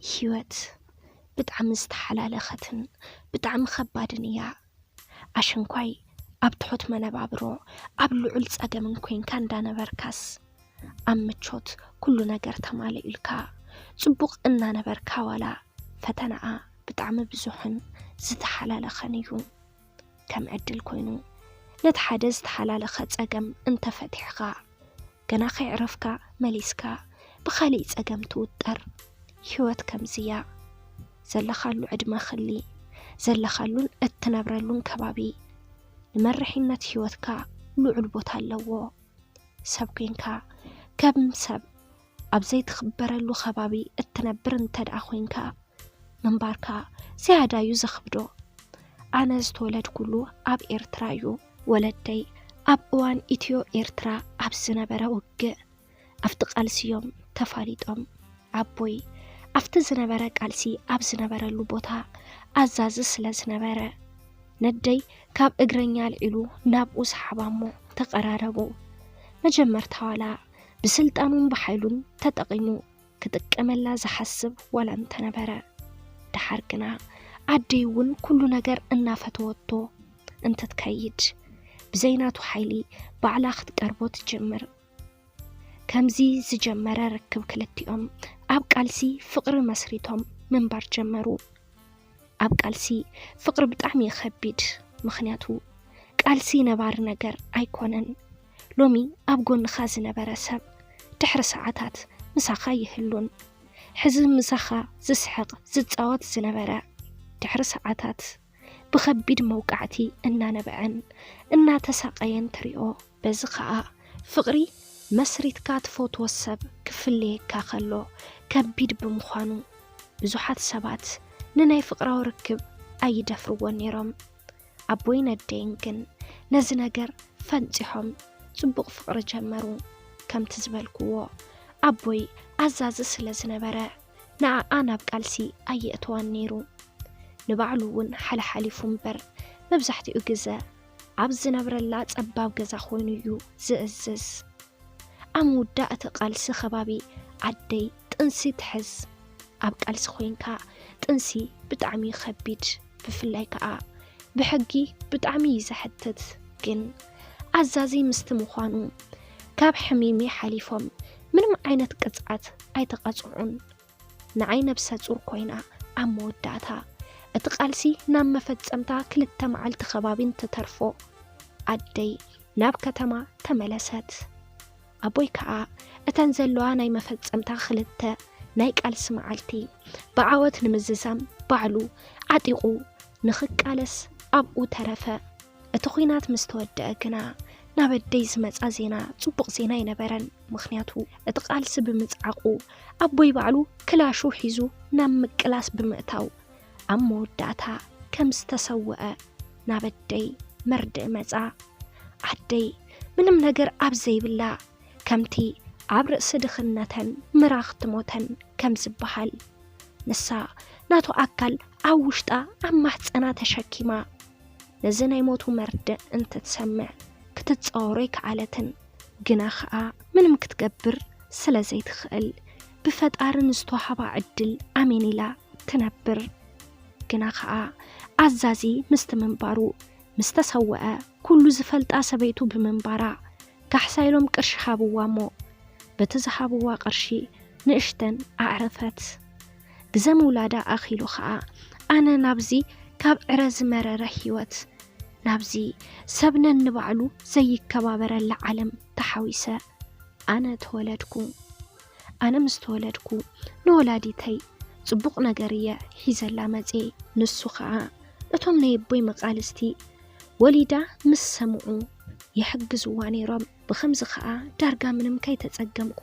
ህይወት ብጣዕሚ ዝተሓላለኸትን ብጣዕሚ ኸባድን እያ። ኣሽንኳይ ኣብ ትሑት መነባብሮ፣ ኣብ ልዑል ጸገምን ኮይንካ እንዳነበርካስ፣ ኣብ ምቾት ኩሉ ነገር ተማሊኡልካ ጽቡቕ እናነበርካ፣ ዋላ ፈተናኣ ብጣዕሚ ብዙሕን ዝተሓላለኸን እዩ። ከም ዕድል ኮይኑ፣ ነቲ ሓደ ዝተሓላለኸ ጸገም እንተፈቲሕኻ፣ ገና ከይዕረፍካ መሊስካ ብኻሊእ ጸገም ትውጠር። ህይወት ከምዚ እያ። ዘለኻሉ ዕድመ ክሊ፣ ዘለኻሉን እትነብረሉን ከባቢ ንመርሒነት ህይወትካ ልዑል ቦታ ኣለዎ። ሰብ ኮይንካ፣ ከም ሰብ ኣብ ዘይትኽበረሉ ከባቢ እትነብር እንተ ደኣ ኮይንካ፣ ምንባርካ ዝያዳ እዩ ዘኽብዶ። ኣነ ዝተወለድኩሉ ኣብ ኤርትራ እዩ። ወለደይ ኣብ እዋን ኢትዮ ኤርትራ ኣብ ዝነበረ ውግእ ኣብቲ ቃልሲ እዮም ተፋሊጦም። ኣቦይ ኣብቲ ዝነበረ ቃልሲ ኣብ ዝነበረሉ ቦታ ኣዛዚ ስለ ዝነበረ፣ ነደይ ካብ እግረኛ ኣልዒሉ ናብኡ ሰሓባ እሞ ተቐራረቡ። መጀመርታ ዋላ ብስልጣኑን ብሓይሉን ተጠቒሙ ክጥቀመላ ዝሓስብ ዋላ እንተነበረ፣ ደሓር ግና ኣደይ እውን ኩሉ ነገር እናፈተወቶ እንትትከይድ፣ ብዘይ ናቱ ሓይሊ ባዕላ ክትቀርቦ ትጅምር። ከምዚ ዝጀመረ ርክብ ክልቲኦም ኣብ ቃልሲ ፍቕሪ መስሪቶም ምንባር ጀመሩ። ኣብ ቃልሲ ፍቕሪ ብጣዕሚ እዩ ከቢድ፣ ምኽንያቱ ቃልሲ ነባሪ ነገር ኣይኮነን። ሎሚ ኣብ ጎንኻ ዝነበረ ሰብ ድሕሪ ሰዓታት ምሳኻ ይህሉን፣ ሕዚ ምሳኻ ዝስሕቕ ዝጻወት ዝነበረ ድሕሪ ሰዓታት ብኸቢድ መውቃዕቲ እናነበዐን እናተሳቐየን ትሪኦ። በዚ ኸኣ ፍቕሪ መስሪትካ ትፈትዎ ሰብ ክፍለየካ ከሎ ከቢድ ብምዃኑ፣ ብዙሓት ሰባት ንናይ ፍቕራዊ ርክብ ኣይደፍርዎን ነይሮም። ኣቦይን ኣደይን ግን ነዚ ነገር ፈንጺሖም ጽቡቕ ፍቕሪ ጀመሩ። ከምቲ ዝበልክዎ፣ ኣቦይ ኣዛዚ ስለ ዝነበረ፣ ንኣኣ ናብ ቃልሲ ኣየእተዋን ነይሩ። ንባዕሉ እውን ሓለሓሊፉ እምበር፣ መብዛሕትኡ ግዘ ኣብ ዝነብረላ ጸባብ ገዛ ኮይኑ እዩ ዝእዝዝ። ኣብ ምውዳእ እቲ ቃልሲ ከባቢ ኣደይ ጥንሲ ትሕዝ። ኣብ ቃልሲ ኮይንካ ጥንሲ ብጣዕሚ እዩ ከቢድ፣ ብፍላይ ከኣ ብሕጊ ብጣዕሚ እዩ ዘሕትት። ግን ኣዛዚ ምስቲ ምዃኑ ካብ ሕሚሚ ሓሊፎም ምንም ዓይነት ቅጽዓት ኣይተቐጽዑን። ንዓይ ነብሰ ጹር ኮይና ኣብ መወዳእታ እቲ ቃልሲ ናብ መፈጸምታ ክልተ መዓልቲ ከባቢ እንትተርፎ ኣደይ ናብ ከተማ ተመለሰት። ኣቦይ ከኣ እተን ዘለዋ ናይ መፈጸምታ ክልተ ናይ ቃልሲ መዓልቲ ብዓወት ንምዝዛም ባዕሉ ዓጢቑ ንኽቃለስ ኣብኡ ተረፈ። እቲ ኲናት ምስ ተወደአ ግና ናብ ኣደይ ዝመጻ ዜና ጽቡቕ ዜና ኣይነበረን። ምኽንያቱ እቲ ቃልሲ ብምጽዓቑ ኣቦይ ባዕሉ ክላሹ ሒዙ ናብ ምቅላስ ብምእታው ኣብ መወዳእታ ከም ዝተሰወአ ናብ ኣደይ መርድእ መጻ። ኣደይ ምንም ነገር ኣብ ዘይብላ ከምቲ ኣብ ርእሲ ድኽነተን ምራኽቲ ሞተን ከም ዝበሃል፣ ንሳ ናቱ ኣካል ኣብ ውሽጣ ኣብ ማህጸና ተሸኪማ ነዚ ናይ ሞቱ መርድእ እንትትሰምዕ ክትጻወሮ ኣይከኣለትን። ግና ኸኣ ምንም ክትገብር ስለ ዘይትኽእል ብፈጣሪ ንዝተዋህባ ዕድል ኣሜን ኢላ ትነብር። ግና ኸኣ ኣዛዚ ምስቲ ምንባሩ ምስ ተሰወአ ኩሉ ዝፈልጣ ሰበይቱ ብምንባራ ካሕሳ ኢሎም ቅርሺ ሃብዋ እሞ በቲ ዝሃብዋ ቅርሺ ንእሽተን ኣዕረፈት። ግዘ ምውላዳ ኣኺሉ ኸኣ ኣነ ናብዚ ካብ ዕረ ዝመረረ ህይወት ናብዚ ሰብ ነንባዕሉ ዘይከባበረላ ዓለም ተሓዊሰ። ኣነ ተወለድኩ። ኣነ ምስ ተወለድኩ ንወላዲተይ ጽቡቕ ነገር እየ ሒዘላ መጽየ። ንሱ ኸኣ እቶም ናይ ኣቦይ መቓልስቲ ወሊዳ ምስ ሰምዑ ይሕግዝዋ ነይሮም። ብኸምዚ ኸኣ ዳርጋ ምንም ከይተጸገምኩ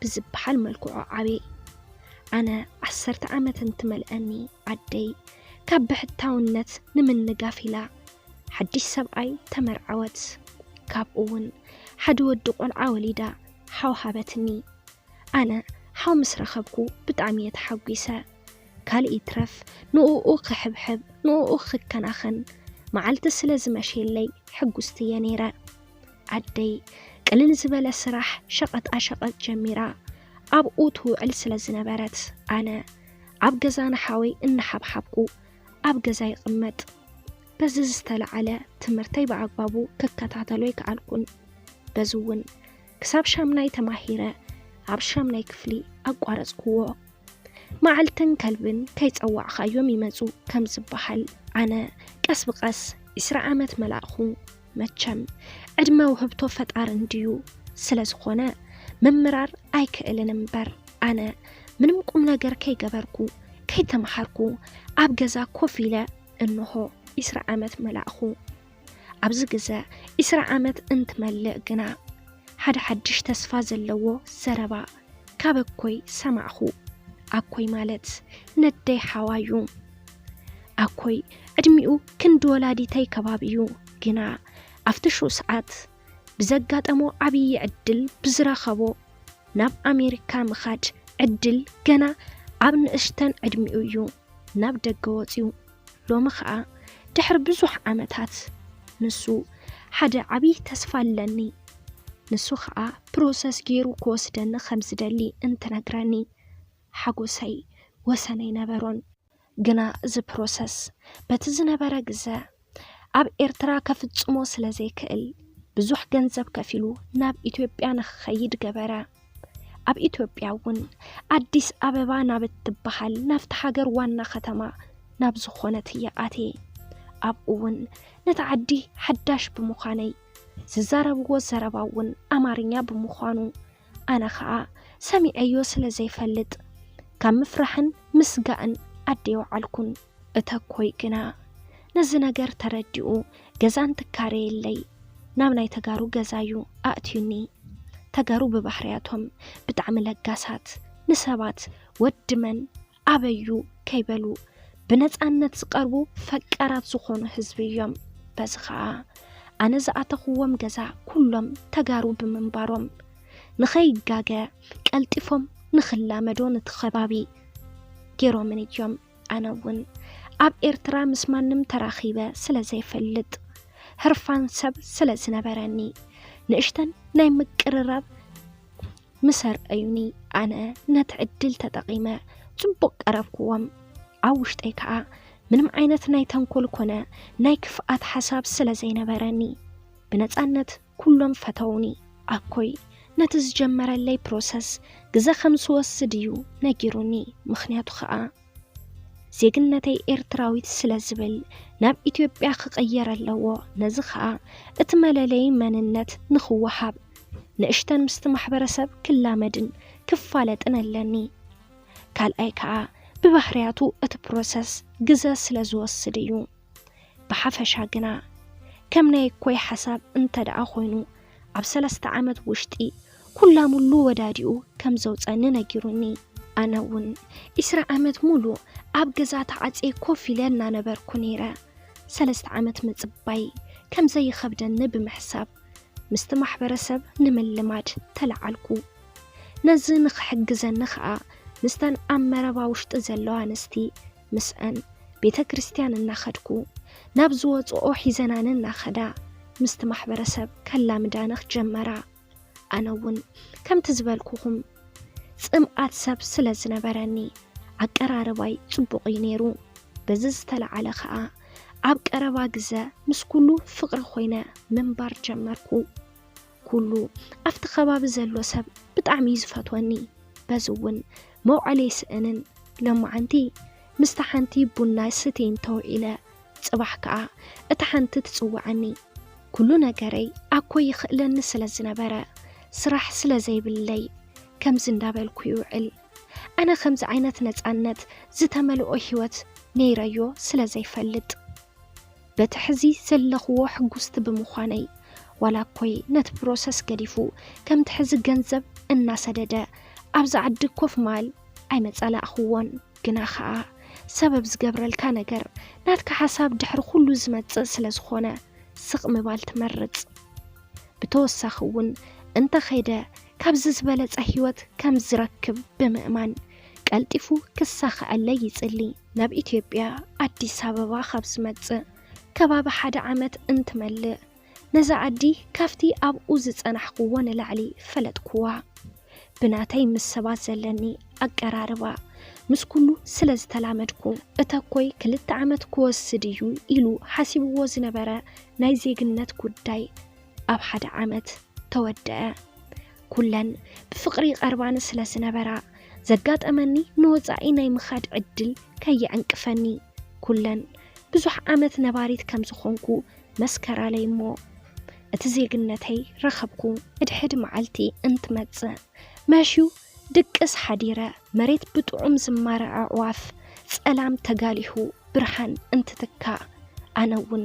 ብዝበሃል መልክዑ ዓብየ። ኣነ ዓሰርተ ዓመት እንትመልኣኒ ኣደይ ካብ ብሕታውነት ንምንጋፍ ኢላ ሓድሽ ሰብኣይ ተመርዓወት። ካብኡ እውን ሓደ ወዲ ቆልዓ ወሊዳ ሓው ሃበትኒ። ኣነ ሓው ምስ ረኸብኩ ብጣዕሚ እየ ተሓጒሰ። ካልእ ይትረፍ ንእኡ ክሕብሕብ ንእኡ ክከናኸን መዓልቲ ስለ ዝመሽየለይ ሕጉስቲ እየ ነይረ። ኣደይ ቅልል ዝበለ ስራሕ ሸቐጣ ሸቐጥ ጀሚራ ኣብኡ ትውዕል ስለ ዝነበረት ኣነ ኣብ ገዛ ንሓወይ እናሓብሓብኩ ኣብ ገዛ ይቕመጥ። በዚ ዝተለዓለ ትምህርተይ ብኣግባቡ ክከታተሎ ኣይከኣልኩን። በዚ እውን ክሳብ ሻምናይ ተማሂረ ኣብ ሻምናይ ክፍሊ ኣቋረጽክዎ። መዓልትን ከልብን ከይጸዋዕኻዮም ይመጹ ከም ዝበሃል፣ ኣነ ቀስ ብቐስ ዒስራ ዓመት መላእኹ። መቸም ዕድመ ውህብቶ ፈጣሪ እንድዩ። ስለ ዝኾነ ምምራር ኣይክእልን እምበር፣ ኣነ ምንም ቁም ነገር ከይገበርኩ፣ ከይተምሃርኩ፣ ኣብ ገዛ ኮፍ ኢለ እንሆ ዒስራ ዓመት መላእኹ። ኣብዚ ግዘ ዒስራ ዓመት እንትመልእ ግና፣ ሓደ ሓድሽ ተስፋ ዘለዎ ዘረባ ካብ ኣኮይ ሰማዕኹ። ኣኮይ ማለት ነደይ ሓዋዩ። ኣኮይ ዕድሚኡ ክንዲ ወላዲተይ ከባቢ እዩ፣ ግና ኣብቲ ሽዑ ሰዓት ብዘጋጠሞ ዓብዪ ዕድል ብዝረኸቦ ናብ ኣሜሪካ ምኻድ ዕድል ገና ኣብ ንእሽተን ዕድሚኡ እዩ ናብ ደገ ወፂኡ። ሎሚ ኸኣ ድሕሪ ብዙሕ ዓመታት ንሱ ሓደ ዓብዪ ተስፋ ኣለኒ። ንሱ ኸኣ ፕሮሰስ ገይሩ ክወስደኒ ከም ዝደሊ እንትነግረኒ ሓጎሰይ ወሰን ኣይነበሮን። ግና እዚ ፕሮሰስ በቲ ዝነበረ ግዘ ኣብ ኤርትራ ከፍጽሞ ስለ ዘይክእል ብዙሕ ገንዘብ ከፊሉ ናብ ኢትዮጵያ ንኽኸይድ ገበረ። ኣብ ኢትዮጵያ እውን ኣዲስ ኣበባ ናብ እትበሃል ናብቲ ሃገር ዋና ከተማ ናብ ዝኾነት እየ ኣትየ። ኣብኡ እውን ነቲ ዓዲ ሓዳሽ ብምዃነይ ዝዛረብዎ ዘረባ እውን ኣማርኛ ብምዃኑ ኣነ ኸኣ ሰሚዐዮ ስለ ዘይፈልጥ ካብ ምፍራሕን ምስጋእን ኣደይ ወዓልኩን። እተኮይ ግና ነዚ ነገር ተረዲኡ ገዛን ትካረ የለይ ናብ ናይ ተጋሩ ገዛ እዩ ኣእትዩኒ። ተጋሩ ብባህርያቶም ብጣዕሚ ለጋሳት፣ ንሰባት ወዲ መን ኣበዩ ከይበሉ ብነፃነት ዝቐርቡ ፈቃራት ዝኾኑ ህዝቢ እዮም። በዚ ኸኣ ኣነ ዝኣተኽዎም ገዛ ኩሎም ተጋሩ ብምንባሮም ንኸይጋገ ቀልጢፎም ንኽላመዶ ነቲ ከባቢ ገይሮምን እዮም። ኣነ እውን ኣብ ኤርትራ ምስ ማንም ተራኺበ ስለ ዘይፈልጥ ህርፋን ሰብ ስለ ዝነበረኒ ንእሽተን ናይ ምቅርራብ ምስ ኣርኣዩኒ ኣነ ነቲ ዕድል ተጠቒመ ጽቡቕ ቀረብክዎም። ኣብ ውሽጠይ ከኣ ምንም ዓይነት ናይ ተንኮል ኮነ ናይ ክፍኣት ሓሳብ ስለ ዘይነበረኒ ብነጻነት ኩሎም ፈተውኒ። ኣኮይ ነቲ ዝጀመረለይ ፕሮሰስ ግዘ ከም ዝወስድ እዩ ነጊሩኒ። ምኽንያቱ ኸኣ ዜግነተይ ኤርትራዊት ስለ ዝብል ናብ ኢትዮጵያ ክቕየር ኣለዎ። ነዚ ኸኣ እቲ መለለዪ መንነት ንኽወሃብ ንእሽተን ምስቲ ማሕበረሰብ ክላመድን ክፋለጥን ኣለኒ። ካልኣይ ከኣ ብባህርያቱ እቲ ፕሮሰስ ግዘ ስለ ዝወስድ እዩ። ብሓፈሻ ግና ከም ናይ ኣኮይ ሓሳብ እንተ ደኣ ኮይኑ ኣብ ሰለስተ ዓመት ውሽጢ ኩላሙሉ ወዳዲኡ ከም ዘውፀኒ ነጊሩኒ። ኣነ እውን ዒስራ ዓመት ሙሉ ኣብ ገዛ ተዓፅየ ኮፍ ኢለ እናነበርኩ ነይረ። ሰለስተ ዓመት ምፅባይ ከም ዘይኸብደኒ ብምሕሳብ ምስቲ ማሕበረሰብ ንምልማድ ተለዓልኩ። ነዚ ንኽሕግዘኒ ኸኣ ምስተን ኣብ መረባ ውሽጢ ዘለዋ ኣንስቲ ምስአን ቤተ ክርስቲያን እናኸድኩ ናብ ዝወፅኦ ሒዘናኒ እናኸዳ ምስቲ ማሕበረሰብ ከላምዳኒ ጀመራ። ኣነ እውን ከምቲ ዝበልኩኹም ጽምኣት ሰብ ስለ ዝነበረኒ ኣቀራርባይ ጽቡቕ እዩ ነይሩ። በዚ ዝተለዓለ ኸኣ ኣብ ቀረባ ግዘ ምስ ኩሉ ፍቕሪ ኮይነ ምንባር ጀመርኩ። ኩሉ ኣብቲ ከባቢ ዘሎ ሰብ ብጣዕሚ እዩ ዝፈትወኒ። በዚ እውን መውዓሊ ኣይስእንን። ሎማዓንቲ ምስታ ሓንቲ ቡና ስትይን ተውዒለ፣ ጽባሕ ከኣ እታ ሓንቲ ትጽውዓኒ። ኩሉ ነገረይ ኣኮ ይኽእለኒ ስለ ዝነበረ፣ ስራሕ ስለ ዘይብለይ ከምዚ እንዳበልኩ ይውዕል። ኣነ ከምዚ ዓይነት ነጻነት ዝተመልኦ ህይወት ነይረዮ ስለ ዘይፈልጥ፣ በቲ ሕዚ ዘለኽዎ ሕጉስቲ ብምዃነይ፣ ዋላ እኮይ ነቲ ፕሮሰስ ገዲፉ ከምቲ ሕዚ ገንዘብ እናሰደደ ኣብዚ ዓዲ ኮፍ ምባል ኣይመጸላእኽዎን። ግና ኸኣ ሰበብ ዝገብረልካ ነገር ናትካ ሓሳብ ድሕሪ ኩሉ ዝመጽእ ስለ ዝኾነ ስቕ ምባል ትመርጽ። ብተወሳኺ እውን እንተኸይደ ካብዚ ዝበለጸ ህይወት ከም ዝረክብ ብምእማን ቀልጢፉ ክሳኸዐለይ ይጽሊ። ናብ ኢትዮጵያ ኣዲስ ኣበባ ካብ ዝመጽእ ከባቢ ሓደ ዓመት እንትመልእ ነዛ ዓዲ ካብቲ ኣብኡ ዝጸናሕክዎ ንላዕሊ ፈለጥክዋ። ብናተይ ምስ ሰባት ዘለኒ ኣቀራርባ፣ ምስ ኩሉ ስለ ዝተላመድኩ፣ እተኮይ ክልተ ዓመት ክወስድ እዩ ኢሉ ሓሲብዎ ዝነበረ ናይ ዜግነት ጉዳይ ኣብ ሓደ ዓመት ተወደአ። ኩለን ብፍቕሪ ይቐርባኒ ስለ ዝነበራ፣ ዘጋጠመኒ ንወጻኢ ናይ ምኻድ ዕድል ከየዕንቅፈኒ፣ ኩለን ብዙሕ ዓመት ነባሪት ከም ዝኾንኩ መስከራለይ እሞ፣ እቲ ዜግነተይ ረኸብኩ። ሕድሕድ መዓልቲ እንትመጽእ፣ መሽዩ ድቅስ ሓዲረ፣ መሬት ብጥዑም ዝማረ ኣዕዋፍ ጸላም ተጋሊሁ ብርሃን እንትትካእ፣ ኣነ እውን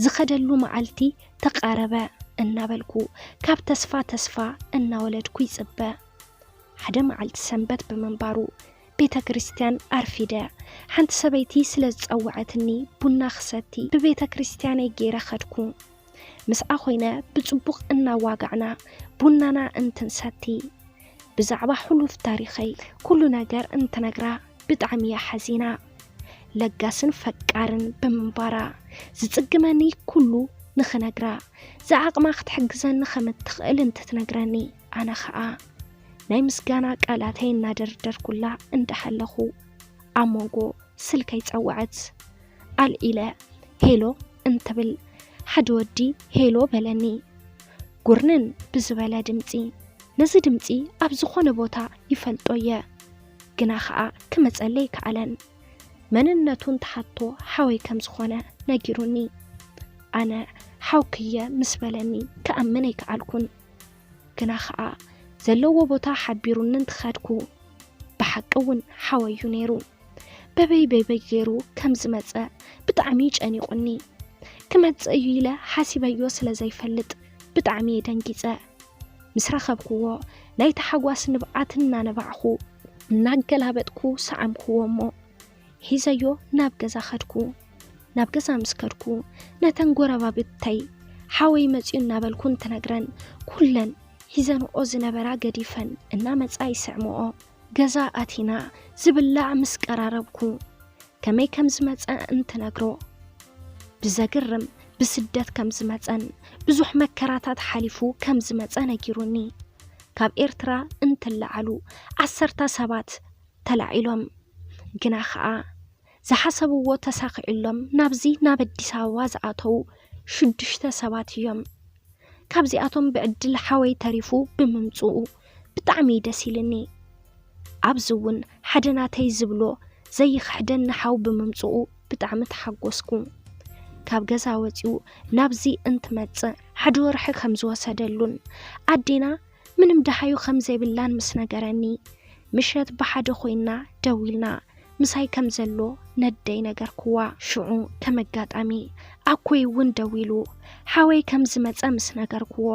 ዝኸደሉ መዓልቲ ተቓረበ እናበልኩ፣ ካብ ተስፋ ተስፋ እናወለድኩ ይጽበ። ሓደ መዓልቲ ሰንበት ብምንባሩ፣ ቤተ ክርስቲያን ኣርፊደ። ሓንቲ ሰበይቲ ስለ ዝጸወዐትኒ፣ ቡና ክሰቲ ብቤተ ክርስቲያነይ ገይረ ኸድኩ። ምስኣ ኾይነ ብጽቡቕ እናዋጋዕና ቡናና እንትንሰቲ፣ ብዛዕባ ሕሉፍ ታሪኸይ ኩሉ ነገር እንትነግራ፣ ብጣዕሚ እያ ሓዚና። ለጋስን ፈቃርን ብምንባራ፣ ዝጽግመኒ ኩሉ ንኽነግራ፣ ዝዓቕማ ክትሕግዘኒ ከም እትኽእል እንትትነግረኒ፣ ኣነ ኸኣ ናይ ምስጋና ቃላተይ እናደርደርኩላ እንዳሃለኹ፣ ኣብ መንጎ ስልከይ ጸወዐት። ኣልዒለ ሄሎ እንትብል፣ ሓደ ወዲ ሄሎ በለኒ፣ ጉርንን ብዝበለ ድምጺ። ነዚ ድምጺ ኣብ ዝኾነ ቦታ ይፈልጦ እየ፣ ግና ኸኣ ክመጸለይ ኣይከኣለን። መንነቱ እንትሓቶ ሓወይ ከም ዝኾነ ነጊሩኒ። ኣነ ሓውክየ ምስ በለኒ ክኣምን ኣይከኣልኩን። ግና ኸኣ ዘለዎ ቦታ ሓቢሩኒ እንትኸድኩ፣ ብሓቂ እውን ሓወይ እዩ ነይሩ። በበይ በበይ ገይሩ ከም ዝመጸ ብጣዕሚ ጨኒቑኒ። ክመጽእ እዩ ኢለ ሓሲበዮ ስለ ዘይፈልጥ ብጣዕሚ እየ ደንጊጸ። ምስ ረኸብክዎ፣ ናይ ታሕጓስ ንብዓት እናነባዕኹ፣ እናገላበጥኩ ሰዓምክዎ እሞ፣ ሒዘዮ ናብ ገዛ ኸድኩ። ናብ ገዛ ምስ ከድኩ፣ ነተን ጎረባብተይ ሓወይ መጺኡ እናበልኩ እንትነግረን፣ ኩለን ሒዘንኦ ዝነበራ ገዲፈን እናመጻ ይስዕምኦ። ገዛ ኣቲና ዝብላዕ ምስ ቀራረብኩ፣ ከመይ ከም ዝመጸ እንትነግሮ፣ ብዘግርም ብስደት ከም ዝመጸን ብዙሕ መከራታት ሓሊፉ ከም ዝመጸ ነጊሩኒ። ካብ ኤርትራ እንትለዓሉ ዓሰርተ ሰባት ተላዒሎም፣ ግና ኸኣ ዝሓሰብዎ ተሳኺዕሎም ናብዚ ናብ ኣዲስ ኣበባ ዝኣተዉ ሽዱሽተ ሰባት እዮም። ካብዚኣቶም ብዕድል ሓወይ ተሪፉ ብምምጽኡ ብጣዕሚ እዩ ደስ ኢልኒ። ኣብዚ እውን ሓደ ናተይ ዝብሎ ዘይኽሕደኒ ሓው ብምምጽኡ ብጣዕሚ ተሓጎስኩ። ካብ ገዛ ወጺኡ ናብዚ እንትመጽእ ሓደ ወርሒ ከም ዝወሰደሉን ኣዴና ምንም ደሃዩ ከም ዘይብላን ምስ ነገረኒ፣ ምሸት ብሓደ ኮይና ደዊልና ምሳይ ከም ዘሎ ነደይ ነገርክዋ። ሽዑ ከም ኣጋጣሚ ኣኮይ እውን ደዊሉ ሓወይ ከም ዝመጸ ምስ ነገርክዎ፣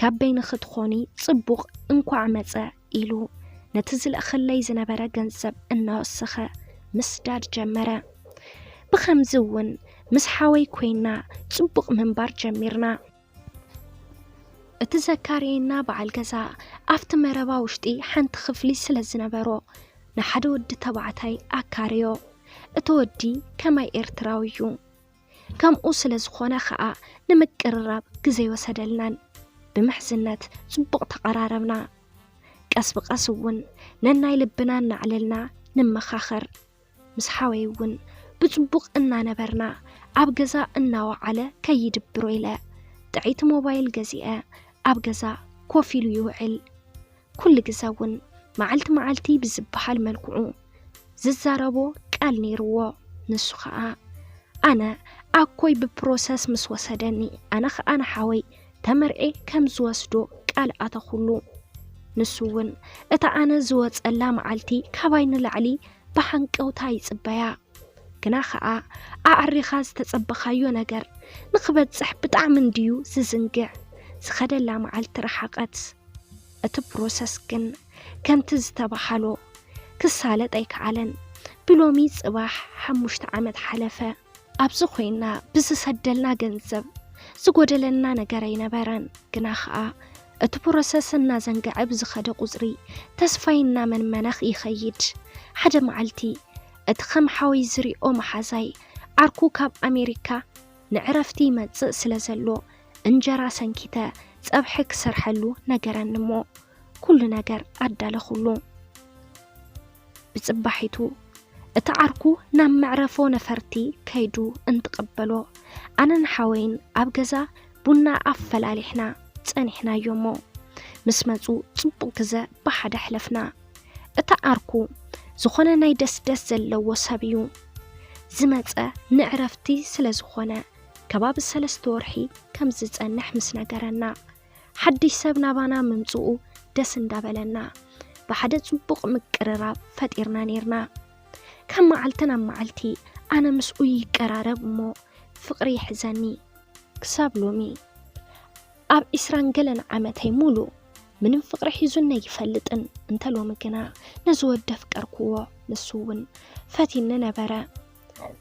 ካብ በይንኺ ትኾኒ ጽቡቕ እንኳዕ መጸ ኢሉ ነቲ ዝልእኸለይ ዝነበረ ገንዘብ እናወሰኸ ምስዳድ ጀመረ። ብኸምዚ እውን ምስ ሓወይ ኮይና ጽቡቕ ምንባር ጀሚርና። እቲ ዘካርየና በዓል ገዛ ኣብቲ መረባ ውሽጢ ሓንቲ ክፍሊ ስለ ዝነበሮ ንሓደ ወዲ ተባዕታይ ኣካረዮ። እቲ ወዲ ከማይ ኤርትራዊ እዩ። ከምኡ ስለ ዝኾነ ኸኣ ንምቅርራብ ግዜ ይወሰደልናን ብምሕዝነት ጽቡቕ ተቐራረብና። ቀስ ብቐስ እውን ነናይ ልብና እናዕለልና ንመኻኸር። ምስ ሓወይ እውን ብጽቡቕ እናነበርና ኣብ ገዛ እናወዓለ ከይድብሮ ኢለ ጥዕይቲ ሞባይል ገዚአ ኣብ ገዛ ኮፍ ኢሉ ይውዕል። ኩሉ ግዘ እውን መዓልቲ መዓልቲ ብዝበሃል መልክዑ ዝዛረቦ ቃል ነይርዎ። ንሱ ኸኣ ኣነ ኣኮይ ብፕሮሰስ ምስ ወሰደኒ፣ ኣነ ኸኣ ንሓወይ ተመርዔ ከም ዝወስዶ ቃል ኣተኹሉ። ንሱ እውን እታ ኣነ ዝወጸላ መዓልቲ ካባይ ንላዕሊ ብሃንቀውታ ይጽበያ። ግና ኸኣ ኣዕሪኻ ዝተጸበኻዮ ነገር ንኽበጽሕ ብጣዕሚ እንድዩ ዝዝንግዕ። ዝኸደላ መዓልቲ ረሓቐት። እቲ ፕሮሰስ ግን ከምቲ ዝተባሃሎ ክሳለጥ ኣይከኣለን። ብሎሚ ጽባሕ ሓሙሽተ ዓመት ሓለፈ። ኣብዚ ኮይና ብዝሰደልና ገንዘብ ዝጎደለና ነገር ኣይነበረን። ግና ኸኣ እቲ ፕሮሰስ እናዘንገዐ ብዝኸደ ቁጽሪ ተስፋይ እናመንመነ ይኸይድ። ሓደ መዓልቲ እቲ ከም ሓወይ ዝሪኦ መሓዛይ ዓርኩ ካብ ኣሜሪካ ንዕረፍቲ ይመጽእ ስለ ዘሎ እንጀራ ሰንኪተ ጸብሒ ክሰርሐሉ ነገረኒ እሞ ኩሉ ነገር ኣዳለኹሉ። ብጽባሒቱ እቲ ዓርኩ ናብ መዕረፎ ነፈርቲ ከይዱ እንትቕበሎ፣ ኣነን ሓወይን ኣብ ገዛ ቡና ኣፈላሊሕና ጸኒሕናዮ እሞ፣ ምስ መጹ ጽቡቕ ግዘ ብሓደ ኣሕለፍና። እቲ ዓርኩ ዝኾነ ናይ ደስደስ ዘለዎ ሰብ እዩ። ዝመጸ ንዕረፍቲ ስለ ዝኾነ፣ ከባቢ ሰለስተ ወርሒ ከም ዝጸንሕ ምስ ነገረና፣ ሓድሽ ሰብ ናባና ምምጽኡ ደስ እንዳበለና፣ ብሓደ ጽቡቕ ምቅርራብ ፈጢርና ኔርና። ካብ መዓልቲ ናብ መዓልቲ ኣነ ምስኡ ይቀራረብ እሞ ፍቕሪ ይሕዘኒ። ክሳብ ሎሚ፣ ኣብ ዒስራን ገለን ዓመተይ ሙሉእ ምንም ፍቕሪ ሒዙኒ ኣይፈልጥን። እንተ ሎሚ ግና ነዚ ወዲ ኣፍቀርክዎ፣ ንሱ እውን ፈቲኒ ነበረ።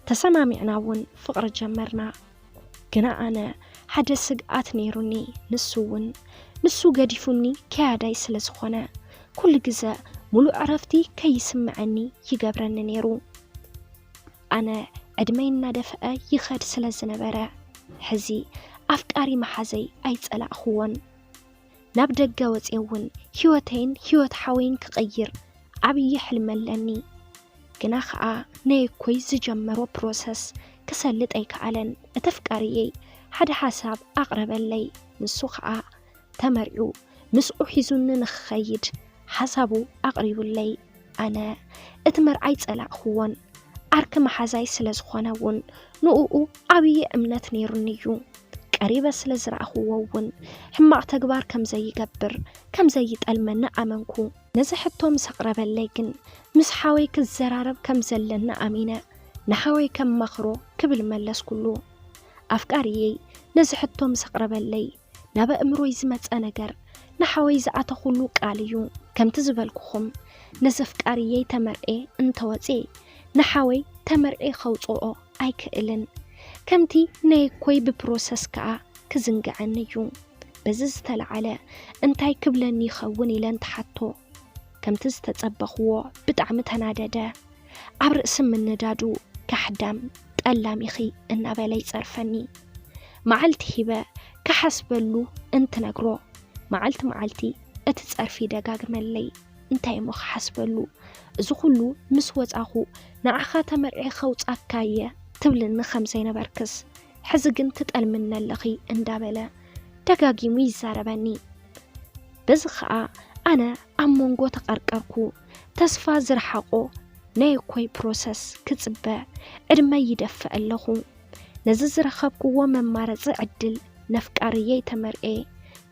ተሰማሚዕና እውን ፍቕሪ ጀመርና። ግና ኣነ ሓደ ስግኣት ነይሩኒ፣ ንሱ እውን። ንሱ ገዲፉኒ ከያዳይ ስለ ዝኾነ፣ ኩሉ ግዘ ሙሉእ ዕረፍቲ ከይስምዐኒ ይገብረኒ ነይሩ። ኣነ ዕድመይ እናደፍአ ይኸድ ስለ ዝነበረ፣ ሕዚ ኣፍቃሪ መሓዘይ ኣይጸላእኽዎን። ናብ ደገ ወፅየ እውን ህይወተይን ህይወት ሓወይን ክቕይር ዓብዪ ሕልሚ ኣለኒ። ግና ኸዓ ናይ እኮይ ዝጀመሮ ፕሮሰስ ክሰልጥ ኣይከኣለን። እቲ ኣፍቃሪየይ ሓደ ሓሳብ ኣቕረበለይ። ንሱ ኸዓ ተመርዒዩ ምስኡ ሒዙኒ ንኽኸይድ ሓሳቡ ኣቕሪቡለይ። ኣነ እቲ መርዓ ኣይጸላእኽዎን። ዓርኪ መሓዛይ ስለ ዝኾነ እውን ንእኡ ዓብዪ እምነት ነይሩኒ እዩ። ቀሪበ ስለ ዝረኣኽዎ እውን ሕማቕ ተግባር ከም ዘይገብር፣ ከም ዘይጠልመኒ ኣመንኩ። ነዚ ሕቶ ምስ ኣቕረበለይ ግን፣ ምስ ሓወይ ክዘራረብ ከም ዘለኒ ኣሚነ፣ ንሓወይ ከም መኽሮ ክብል መለስኩሉ። ኣፍቃሪየይ ነዚ ሕቶ ምስ ኣቕረበለይ፣ ናብ ኣእምሮይ ዝመጸ ነገር ንሓወይ ዝኣተኹሉ ቃል እዩ። ከምቲ ዝበልኩኹም፣ ነዚ ኣፍቃሪየይ ተመርዔ እንተወፅኤ፣ ንሓወይ ተመርዔ ከውፅኦ ኣይክእልን። ከምቲ ናይ እኮይ ብፕሮሰስ ከኣ ክዝንግዐኒ እዩ። በዚ ዝተለዓለ እንታይ ክብለኒ ይኸውን ኢለ እንትሓቶ፣ ከምቲ ዝተጸበኽዎ ብጣዕሚ ተናደደ። ኣብ ርእሲ ምንዳዱ፣ "ካሕዳም፣ ጠላም ኢኺ" እናበለ ይጸርፈኒ። መዓልቲ ሂበ ክሓስበሉ እንትነግሮ፣ መዓልቲ መዓልቲ እቲ ጸርፊ ይደጋግመለይ። እንታይ እሞ ክሓስበሉ? እዚ ኩሉ ምስ ወጻኹ፣ "ንዓኻ ተመርዔ ከውጻካ እየ" ትብልኒ ከም ዘይነበርክስ፣ ሕዚ ግን ትጠልምኒ ኣለኺ እንዳበለ ደጋጊሙ ይዛረበኒ። በዚ ኸኣ ኣነ ኣብ መንጎ ተቐርቀርኩ። ተስፋ ዝረሓቖ ናይ እኮይ ፕሮሰስ ክጽበ ዕድመይ ይደፍእ ኣለኹ። ነዚ ዝረኸብክዎ መማረጺ ዕድል ነፍቃርየይ ተመርዔ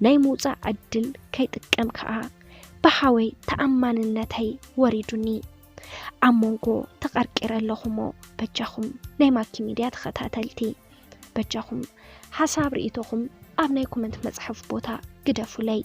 ናይ ምውጻእ ዕድል ከይጥቀም ከኣ ብሓወይ ተኣማንነተይ ወሪዱኒ። ኣብ መንጎ ተቐርቂረ ኣለኹ እሞ በጃኹም ናይ ማኪ ሚድያ ተኸታተልቲ፣ በጃኹም ሓሳብ ርእይቶኹም ኣብ ናይ ኮመንት መጽሓፍ ቦታ ግደፉለይ።